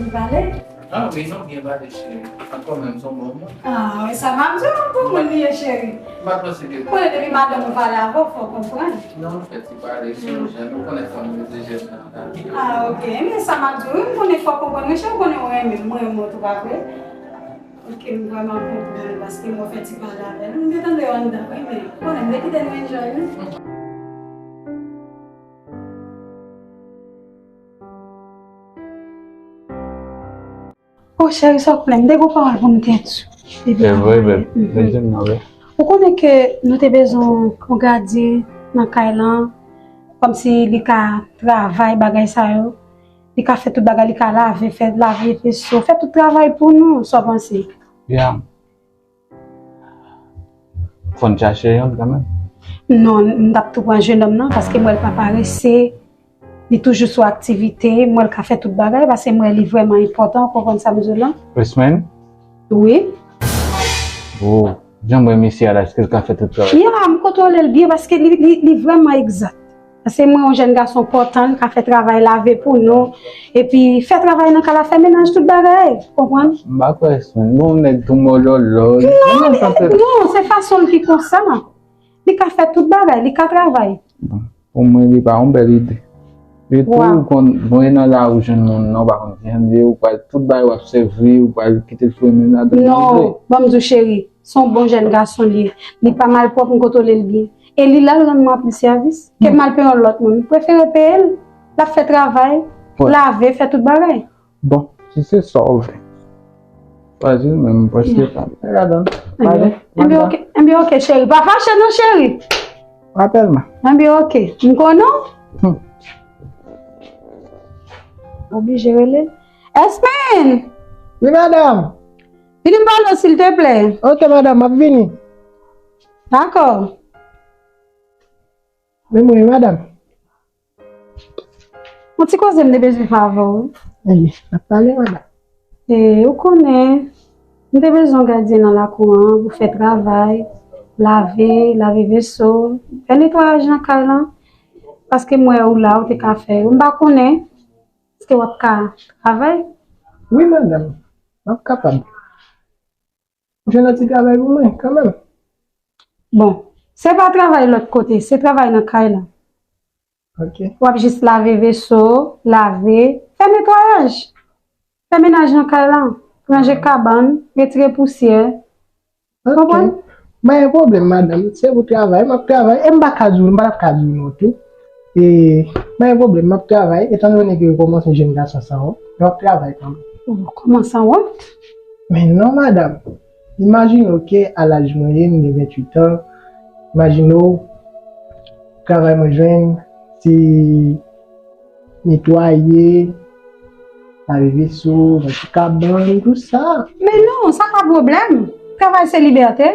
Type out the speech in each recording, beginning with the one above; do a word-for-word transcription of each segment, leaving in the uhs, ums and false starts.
Pale? Ah wi, nou byen pale, cheri. Ankò menm, se yon bon moun. Ah, e sa m ap di w, yon bon moun li ye, cheri. M pa panse ke... Konnen depi madanm ou pale avè w, fò w konprann. Non, nou fè ti pale, se yon jèn, ou konnen fanm yo se jèn nan. Ah, ok. Men sa m ap di w, wi, m konnen fò w konprann. Men cheri, ou konnen ou renmen m, mwen renmen w tou, pa vre? Ok, m vrèman konprann, paske mwen fè ti pale avè l. M te tande yo anndan, wi, men ou konnen, m te kite nou enjoy, wi. O cheri, sa w konnen, m te gon pawòl pou m te di w. Se vre, bèl. Ou konnen ke nou te bezwen yon gadyen nan kay lan, kòmsi li ka travay, bagay sa yo. Li ka fè tout bagay, li ka lave, fè lave veso, fè tout travay pou nou, sa w panse? Ya. Fò n chache youn kanmenm. Non, m t ap tou pran jennonm nan, paske m wè l pa parese, li toujou sou aktivite, m wè l ka fè tout bagay, paske m wè li vrèman enpòtan, ou konprann sa m di w lan? Resmen? Wi. O, jan m wè misye a la, èske l ka fè tout travay? Ya, m kontwole l byen, paske li, li, li vrèman egzat. Paske mwen yon jèn gason pòtan, li ka fè travay lave pou nou. Epi fè travay nan kay la, fè menaj tout bagay, konprann? M pa kwè sa. Bon, nèg tou mòlòlò. Non, non, se fason l ki konsa. Li ka fè tout bagay, li ka travay. Bon, pou mwen, li pa yon bèl ide. E tou, ou konn, bon, e nan lari w jwenn moun nan, ou pa konn kijan l ye, ou pral tout bagay w ap sèvi, ou pral kite l foure men ladan l. Non, ban m di w, cheri, se yon bon jèn gason li ye. Li pa malpwòp, m kontwole l byen. E li la, l rann mwen anpil sèvis. Ke m al peye yon lòt moun, m prefere peye l. L ap fè travay, lave, fè tout bagay. Bon, si se sa w vle. Chwazi w menm, m prèske pa. Gade, pale. Enben, ok, enben, ok, cheri. Pa fache non, cheri. Pa tèlman. Enben, ok. M konnen w. Oblije rele. Esmen! Wi, madanm. Vini m pale w, silteplè. Ok, madanm, m ap vini. Dakò. Men mwen, madanm. Yon ti koze m te bezwen fè avè w. Ebyen, n ap pale, madanm. E, ou konnen, m te bezwen yon gadyen nan lakou an pou fè travay, lave, lave veso, fè netwayaj nan kay lan. Paske m wè ou la, ou te ka fè yo. M pa konnen, èske w ap ka travay? Wi, madanm, m ap kapab. Jwenn yon ti travay pou mwen, kanmenm. Bon, se pa travay lòt kote, se travay nan kay la. Ok. W ap jis lave veso, lave, fè netwayaj. Fè menaj nan kay la. Ranje kabann, retire pousyè. Ok. Konprann? Pa gen pwoblèm, madanm. Se pou travay, m ap travay. E m pa ka di w, m pa t ap ka di w non tou. E, pa gen pwoblèm, m ap travay, etandone ke yo kòmanse jèn gason sa yo, yo ap travay kanmenm. Oh, kòman sanwont? Men non, madanm. Imajine w ke a laj mwen ye, m gen venntuit an. Imajine w, travay mwen jwenn, se netwaye, lave veso, rantre kabann, tout sa. Men non, sa pa pwoblèm. Travay se libète.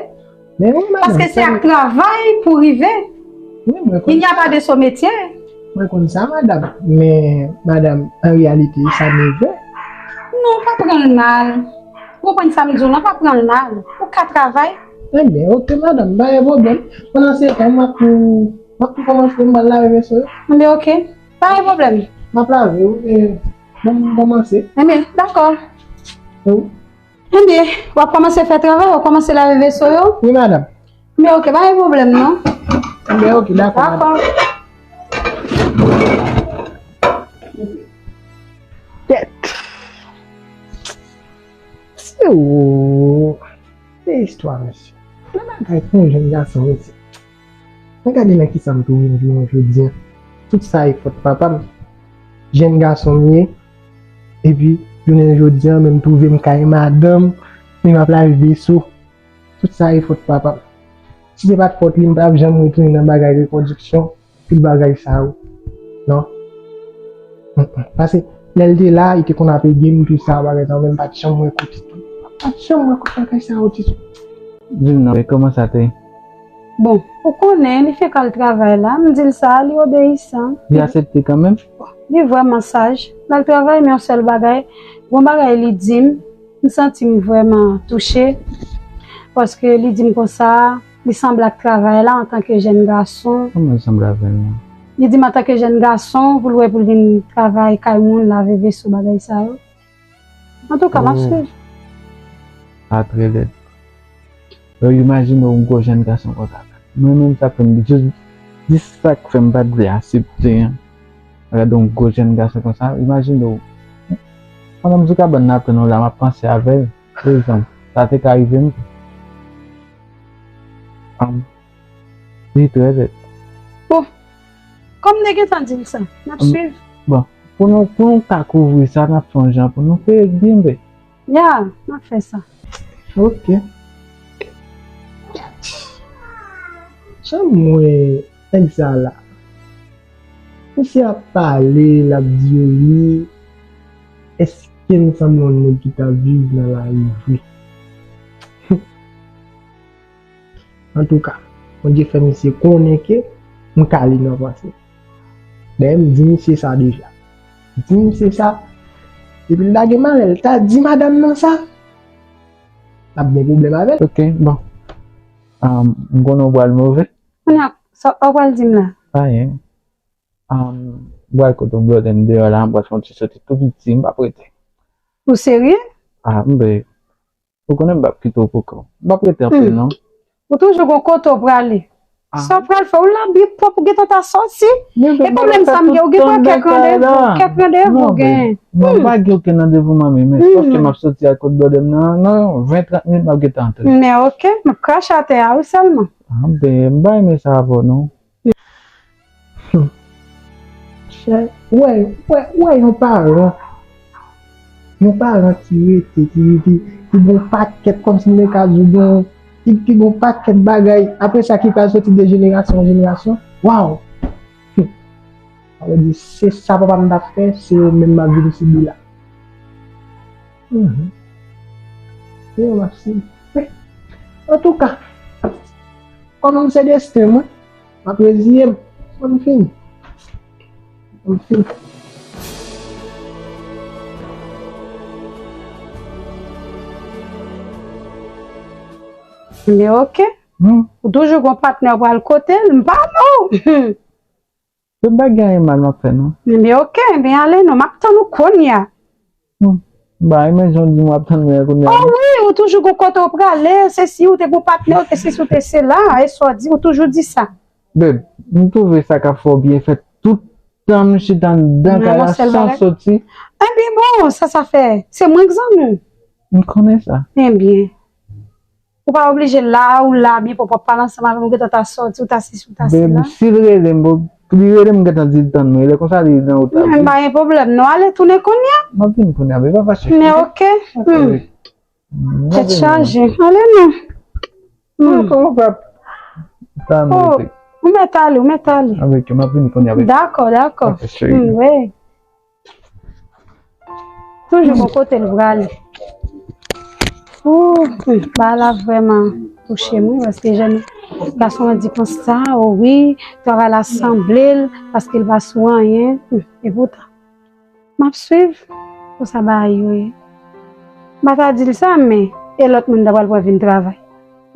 Men wi, madanm. Paske se ak travay pou rive. Wi, mwen konn sa. Il n'y a pas de sot métier. Mwen konn sa, madanm. Men, madanm, an reyalite, sa neve. Non, pa pran l mal. Ou konprann sa m di w lan, pa pran l mal. Ou ka travay. Ebyen, ok, madanm, pa gen pwoblèm. Pandan se tan, m ap tou, m ap tou kòmanse, m pral lave veso yo. Ebyen, ok. Pa gen pwoblèm. M ap lave, wi, e, bon, m kòmanse. Ebyen, dakò. Wi. Ebyen, w ap kòmanse fè travay, w ap kòmanse lave veso yo? Wi, madanm. Ebyen, ok, pa gen pwoblèm, non. Ebyen, ok, dakò, madanm. Dakò. Tèt. Se ou. Se istwa, mesye. Nan bagay pou yon jèn gason, mesye. Men gade nan kisa m twouve m jounen jodi a. Tout sa e fòt papa m. Jèn gason m ye. Epi, jounen jodi a, men m twouve m kay madanm, men m ap lave veso. Tout sa e fòt papa m. Si se pa t fòt li, m pa t ap janm retounen nan bagay repwodiksyon. Tout bagay sa yo. Non. Mm, mm. Paske lè l te la, li te konn ap ede m, tout sa, bagay sa yo, men m pa t janm wè kote. Pa t janm wè kote bagay sa yo, ti sou. Di m non, e kòman sa te ye? Bon, ou konnen, li fèk al travay la, m di l sa, li obeyisan. Li aksepte kanmenm? Li vrèman saj. L al travay, men yon sèl bagay, gon bagay li di m, m santi m vrèman touche, paske li di m konsa, li sanble ak travay la antanke jèn gason. Kòman l sanble avè l menm? Li di m antanke jèn gason, pou l wè pou l vin travay kay moun, lave veso, bagay sa yo. Antouka, m ap swiv. Sa trè lèd. Yo, imajine yon gwo jèn gason konsa. Mwen menm, sa k fè m jis, jis sa k fè m pa t vle aksepte an. Gade yon gwo jèn gason konsa, imajine w. Pandan m sou kabann nan ap tann w la, m ap panse avè l. Prezan, sa te ka rive m tou. Am, li trè lèd. Bon, kòm m te gentan di l sa, n ap swiv. Bon, pou nou, pou nou ka kouvri sa, n ap fè yon jan pou nou fè byen byen. Ya, n ap fè sa. Ok. Jan m wè nèg sa la. Misye ap pale, l ap di yo wi. Èske m sanble yon nèg ki t ap viv nan lari vre? Antouka, Bondye fè misye konnen ke m ka li nan panse. Dayè, m di misye sa deja. M di misye sa, epi l lage malè, l ta di madanm nan sa, n ap gen pwoblèm avè l. Ok, bon. Um, m konnen w pral move. Kounye a, sa w pral di m la? Anyen. Um, m pral kote yon blòdè m deyò la, m pral fè yon ti soti tou piti, m p ap rete. Ou serye? Ah, m be. Ou konnen m p ap kite w pou kò w. M p ap rete anpil non. Ou toujou gon kote w prale. Sa w pral fè? Ou la byen pwòp, ou gentan ta sòti. E pwoblèm sa m gen, ou gen kèk randevou, kèk randevou ou gen. Non, m pa gen okenn randevou manmi, men sòf ke m ap soti ak kot blòdè m nan, nan ven trant minit m ap gentan antre. Men ok, m ap krache atè a wi sèlman. Ah, ben, m pa renmen sa avè w non. Hmm. Chè, wè, wè, wè yon paran. Yon paran ki rete, ki, ki, ki gon pakèt, kòmsi m te ka di w gen, ki, ki gon pakèt bagay. Apre sa, ki pral soti de jenerasyon an jenerasyon. Waw! Hmm. Sa vle di, se sa papa m t ap fè, se yo menm m ap vin sibi la. Mhm. Se yo m ap sibi. Men, antouka, kòman se desten mwen? M ap reziye m. Mwen m fini. Mwen m fini. Men ok. Hmm. Ou toujou gon patnè w pral kote l, m pa non. Yo pa gen anyen mal m ap fè non. Men ok, men ale non, m ap tann ou kounye a. Hmm. Ba, men jan w di m w ap tann mwen kounye a. Oh wi, ou toujou gon kote w prale, se si ou te gon patnè, ou te se si ou te sela, e sa w di, ou toujou di sa. Babe, m twouve sa k ap fè w byen fè tout tan m chita anndan kay la san soti. Ebyen bon, sa sa fè? Se mwen k zanmi w. M konnen sa. Ebyen. Ou pa oblije la, ou la byen pwòp, w ap pale ansanm avè m, ou gentan ta sòti, ou ta sesi, ou ta sela. Babe, si l rele m, bon, li rele m, m gentan di l tann mwen, lè konsa li nan wout la. Men pa gen pwoblèm, non, ale tounen kounye a. M ap vin kounye a, babe, pa fache. Men ok. Hmm. Tèt chaje. Ale non. Hmm. Ou mèt ale, ou mèt ale. Avèk yo, m ap vini kounye a, babe. Dakò, dakò. Ok, cheri. Hmm, wi. Toujou gon kote l prale. Ooh, hmm, bagay la vrèman touche m, wi, paske jèn gason an di konsa, o wi, travay la sanble l, paske l pa sou anyen. Hmm, epoutan. M ap swiv konsa bagay yo ye. M pa ta di l sa, men e lòt moun ta pral pran vin travay.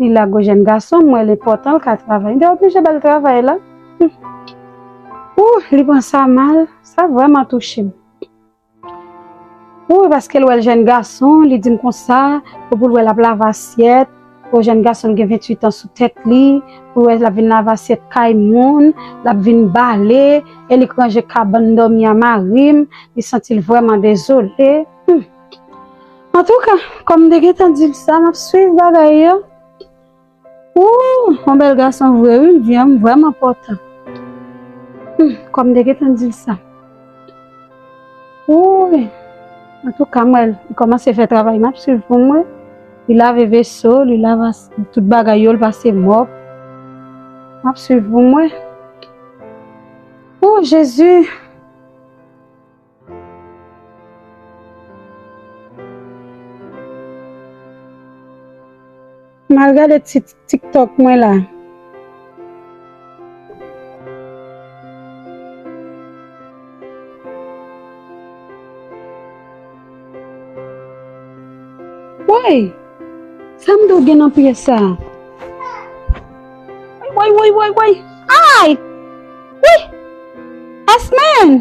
Li la gwo jèn gason, m wè l enpòtan, l ka travay. M te oblije ba l travay la. Hmm. Ooh, li pran sa mal, sa vrèman touche m. Ooh, paske l wè l jèn gason, li di m konsa, pou l wè l ap lave asyèt, yon jèn gason l gen venntuit an sou tèt li, pou l wè l ap vin lave asyèt kay moun, l ap vin bale, e li k ranje kabann dòmi a mari m, li santi l vrèman dezole. Hmm. Antouka, kòm m te gentan di l sa, m ap swiv bagay yo. Ooh, yon bèl gason vre wi, m vi an m vrèman enpòtan. Hmm, kòm m te gentan di l sa. Ooh, antouka, m wè l, li kòmanse fè travay, m ap swiv pou m wè. Li lave veso, li lave as-, tout bagay yo, li pase mòp. M ap swiv pou m wè. Ooh, Jezi! M al gade ti TikTok mwen la. Woy! Sa m do gen nan pyès sa? Woy, woy, woy, woy! Ay! Wi! Asmèn!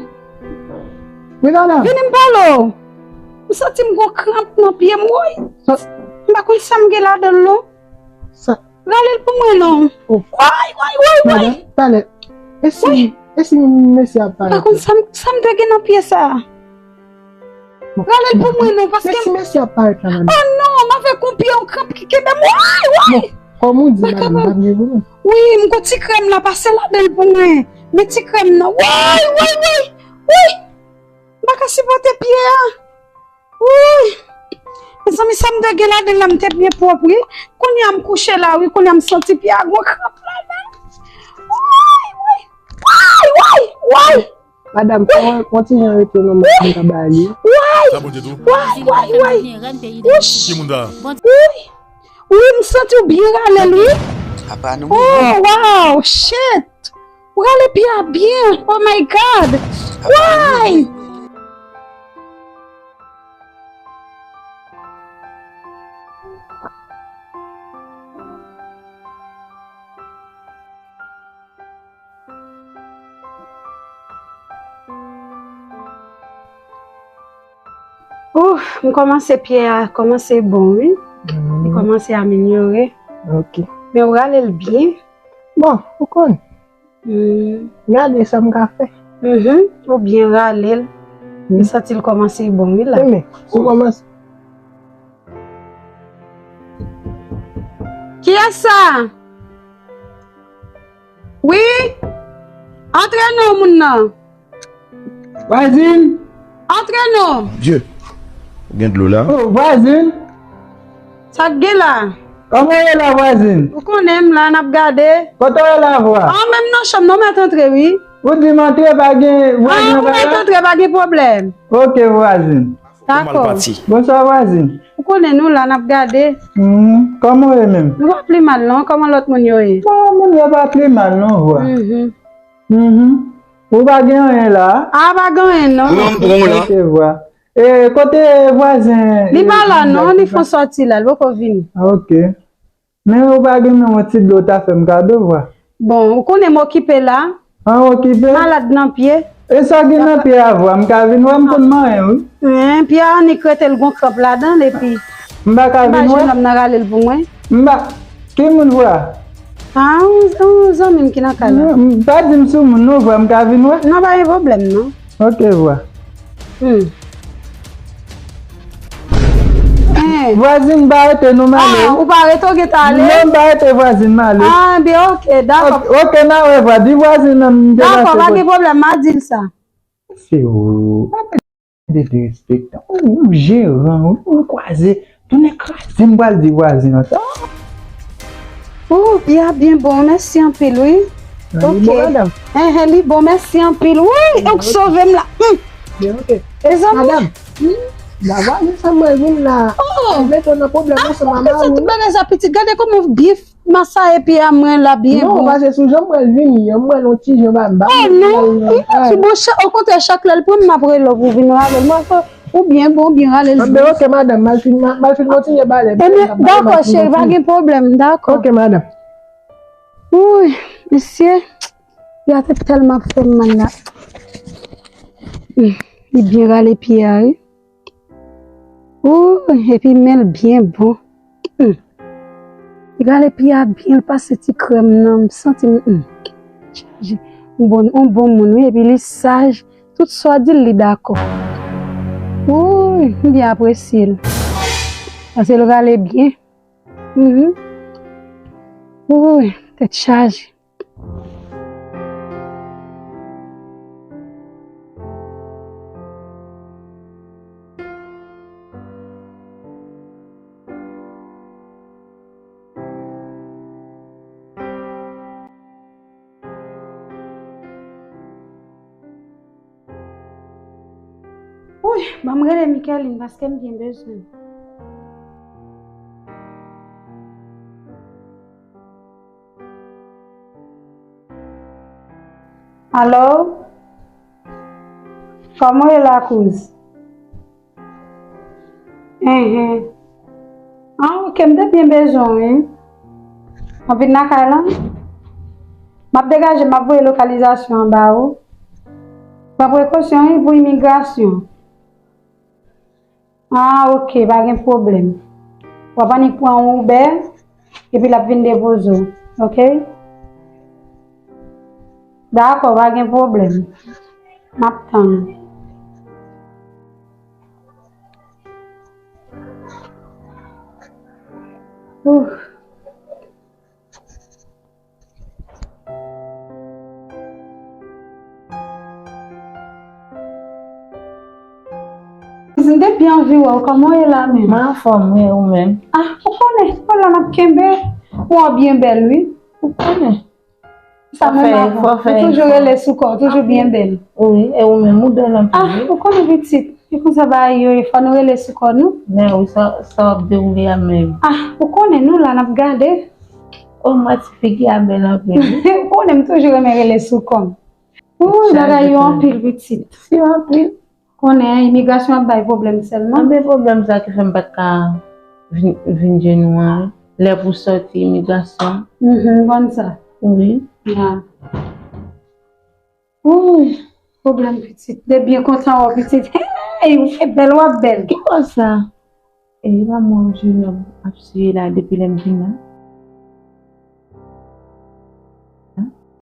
Wi, Nana. Vini m pale w. M Santi m gon kranp nan pye m, woy. M pa konn sa m gen ladan l non. Rale l pou mwen non. Woy, woy, woy, woy. Madan, talè. E si, e si mesye ap parèt la? M pa konn sa m, sa m te gen nan pye sa. Rale l pou mwen non, paske... E si mesye ap parèt la, madan? Oh non, m avèk yon pye, yon kranp ki kenbe m. Woy, woy. Bon, kòm ou di, madan, m pa vle vre. Wi, m gon ti krèm la, pase ladan l pou mwen. Men ti krèm nan. Woy, woy, woy. Woy. M pa ka sipòte pye a. Woy. Mezanmi, sa m te gen ladan l la, m te byen pwòp, wi. Kounye a m kouche la, wi. Kounye a m santi pye a gon kranp ladan l. Woy, woy. Woy, woy, woy. Madanm, pran yon ti jan rete non, m ap ba li. Woy. Sa bon, Djedou? Woy, woy, woy. Wouch. Ki moun sa? Woy. Wi, m santi w byen rale l, wi. Apa nou. Oh, wow, shit. Ou rale pye a byen. Oh my God. Why? Ouf, m kòmanse, pye a kòmanse bon, wi. Li kòmanse amelyore. Ok. Men ou rale l byen. Bon, ou konn. Hmm. Gade sa m ka fè. Mhm. Ou byen rale l. M santi l kòmanse bon, wi, la. Enben, ou kòmanse. Kiyès sa? Wi? Antre non, moun nan. Vwazin! Antre non! Dye! Ou gen dlo la? Oh, vwazin! Sa k gen la? Kòman w ye la, vwazin? Ou konnen m la, n ap gade. Kote w ye la, vwa? An, menm nan chanm nan, ou mèt antre, wi. Ou di m antre, pa gen vwazin an pa la? An, ou mèt antre, pa gen pwoblèm. Ok, vwazin. Dakò. Bonswa, vwazin. Ou konnen nou la, n ap gade. Hmm, kòman w ye menm? Nou pa pli mal, non. Kòman lòt moun yo ye? Bon, moun yo pa pli mal, non, vwa. Mhm. Mhm. Ou pa gen anyen la? A, pa gen anyen, non. Ou menm, pran w la. Ok, vwa. E, kote vwazen, li pa la, non, li fè yon sòti la, li poko vini. Ok. Men ou pa gen menm yon ti dlo w ta fè m kado, vwa? Bon, ou konnen m okipe la. An, okipe? Malad nan pye. E sa gen nan pye a, vwa? M ka vin wè, m konn manyen, wi. Hen, pye a annik rete l gon kranp ladan l, epi m pa ka vin wè? M pa jwenn nonm nan rale l pou mwen. M pa, ki moun, vwa? A, yon, yon zanmi m ki nan kay la. Non, m pa di m sou moun, non, vwa, m ka vin wè? Non, pa gen pwoblèm, non. Ok, vwa. Hmm. Hen. Vwazin, m pa rete non, m ale. A, ou pa rete, ou gentan ale? Non, m pa rete, vwazin, m ale. A, byen, ok, dakò. Ok, ok, n a wè, vwa. Di vwazin nan m te pase. Dakò, pa gen pwoblèm, m a di l sa. Se ou. Pa pèdi derespektan. Ou, ou jeran, wi, ou kwaze. Tounen kraze, m pral di vwazin an sa. Oh, pye a byen bon, mèsi anpil, wi. Nan li bon, madanm? Hen, hen, li bon, mèsi anpil. Wi, ou k sove m la. Hmm. Byen, ok. Mezanmi. Madanm, la vwazin sa mwen vin la. Oh. Mete w nan pwoblèm ansanm a mari w. Tout bagay sa pitit, gade kòman w byen masaye pye a mwen la, byen bon. Non, paske sou jan m wè l vini an, m wè l yon ti jan ba m ba. Oh non, li pa ti bon, okontrè, chak lè l pran m, m ap rele w pou vin rale l. Mwen fè ou byen bon, ou byen rale l. Anben, ok, madanm, m al fin, m al fin kontinye pale. Enben, dakò, cheri, pa gen pwoblèm, dakò. Ok, madanm. Wouy, mesye, pye a te tèlman fè m mal la. Hmm, li byen rale pye a, wi. Ooh, epi men l byen bon. Hmm. Li rale pye a byen, l pase ti krèm nan, m santi m, hmm, chaje. Yon bon, yon bon moun, wi, epi li saj. Tout sa w di l, li dakò. Ooh, m byen apresye l. Paske l rale byen. Mhm. Ooh, tèt chaje. Wouy, ban m rele Mickaëline paske m byen bezwen l. Alo? Kòman w ye la, kouz? Enhen. Ah, ok, m te byen bezwen w, wi. W ap vin lakay la? M ap degaje, m ap voye lokalizasyon an ba ou. Pran prekosyon, wi, pou imigrasyon. Ah, ok, pa gen pwoblèm. W ap annik pran yon Uber, epi l ap vin depoze w, ok? Dakò, pa gen pwoblèm. M ap tann. Ouf. M te byen anvi wè w, kòman w ye la menm? Mwen anfòm, wi, ou menm? Ah, ou konnen, ou la n ap kenbe. Ou byen bèl, wi. Ou konnen. Sa mwen fè, fò fè efò. Ou toujou rele sou kò, ou toujou byen bèl. Wi, e ou menm, ou bèl anpil, wi. Ah, ou konnen pitit. E konsa bagay yo ye, fò nou rele sou kò nou. Men wi, sa, sa w ap dewoule a menm. Ah, ou konnen nou la, n ap gade. O, mwen ti figi a bèl anpil, wi. Ou konnen m toujou renmen rele sou kò m. Wi, bagay yo anpil, pitit. Si anpil. Konnen imigrasyon ap bay pwoblèm sèlman. Anben pwoblèm sa ki fè m pa t ka vin, vin jwenn ou an, wi. Lè pou sòti imigrasyon. Mhm, m konn sa. Wi. Ya. Ooh, pwoblèm pitit. De byen kontan wè w pitit. Hey, ou fè bèl, w ap bèl. Ki bò sa? E pa mwen w jwenn ap siye la depi lè m vin la.